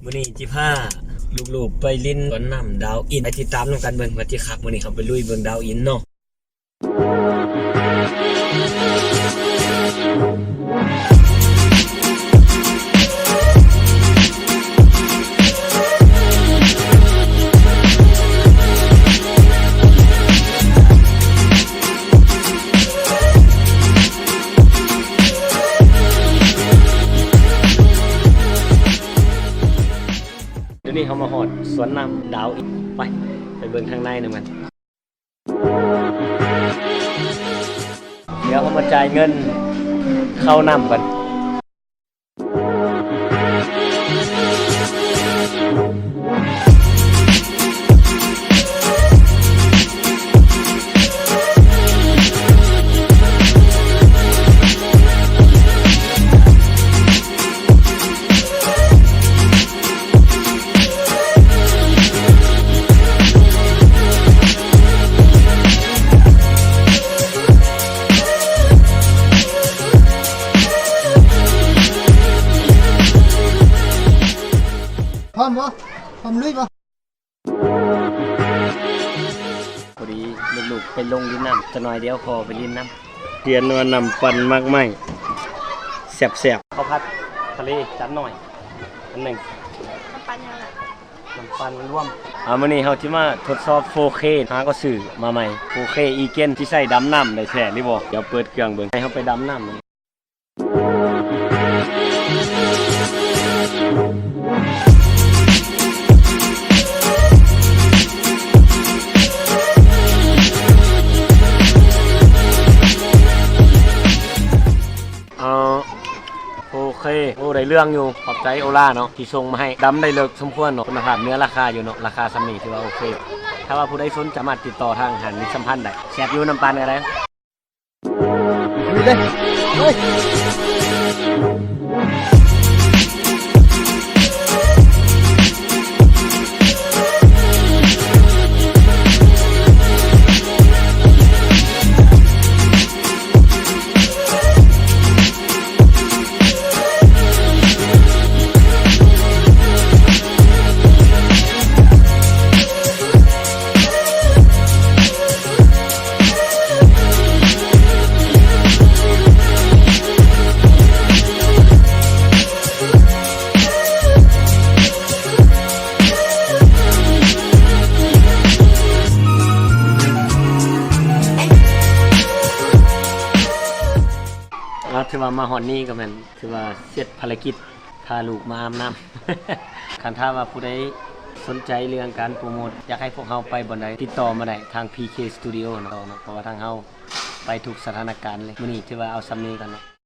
ມື້ນີ້ຊິພາລູກໆໄປຫຼິ້ນສວນນ້ຳດາວອິນ ໄປຕິດຕາມນຳກັນເບິ່ງວ່າຊິຄັກ. ມື້ນີ້ເຮົາໄປລຸຍເບິ່ງດາວອິນເນາະ. ດຽວນີ້ເຮົາມາຮອດສວນນ້ຳດາວອິນ ໄປ ໄປເບິ່ງທາງໃນນຳກັນ. ດຽວເຮົາມາຈ່າຍເງິນເຂົ້ານ້ຳກັນ. ພ້ອມບໍ່? ພ້ອມລຸຍບໍ່? ພໍດີລູກໆໄປລົງຫຼິ້ນນ້ຳ ຈັກໜ້ອຍດຽວຂໍໄປຫຼິ້ນນຳ. ຂຽນວ່ານ້ຳປັ່ນໝາກໄມ້ ແຊບໆ. ເຂົ້າຜັດທະເລຈານນ້ອຍອັນໜຶ່ງ. ນ້ຳປັ່ນຫຍັງລະ? ນ້ຳປັ່ນລວມ. ອ່າ ມື້ນີ້ເຮົາຊິມາທົດສອບໂຟເຄ ຫາກໍຊື້ມາໃໝ່ ໂຟເຄອີເກັນ ຊິໃຊ້ດຳນ້ຳໄດ້ແທ້ຫຼືບໍ່? ດຽວເປີດເຄື່ອງເບິ່ງ ໃຫ້ເຮົາໄປດຳນ້ຳ. ເອີ ໂອເຄ ໂອ້ ໄດ້ເລື່ອງຢູ່ ຂອບໃຈໂອລາເນາະ ທີ່ສົ່ງມາໃຫ້. ດຳໄດ້ເລິກສົມຄວນເນາະ ຄຸນນະພາບເນື້ອລາຄາຢູ່ເນາະ ລາຄາສ່ຳນີ້ຖືວ່າໂອເຄ. ຖ້າວ່າຜູ້ໃດສົນ ສາມາດຕິດຕໍ່ທາງຮ້ານມິດສຳພັນໄດ້ ແຊບຢູ່ນ້ຳປັ່ນກໍໄດ້. ເອົາ ຖືວ່າມາຮອດນີ້ກໍແມ່ນ ຖືວ່າເສັດພາລະກິດ ພາລູກມາອາບນ້ຳ. ຄັນຖ້າວ່າຜູ້ໃດສົນໃຈເລື່ອງການໂປຣໂມດ ຢາກໃຫ້ພວກເຮົາໄປບ່ອນໃດ ຕິດຕໍ່ມາໄດ້ທາງ ພີເຄ ສະຕູດິໂອ ເນາະ ເພາະວ່າທາງເຮົາໄປທຸກສະຖານະການເລີຍ. ມື້ນີ້ຖືວ່າເອົາສ່ຳນີ້ກ່ອນເນາະ.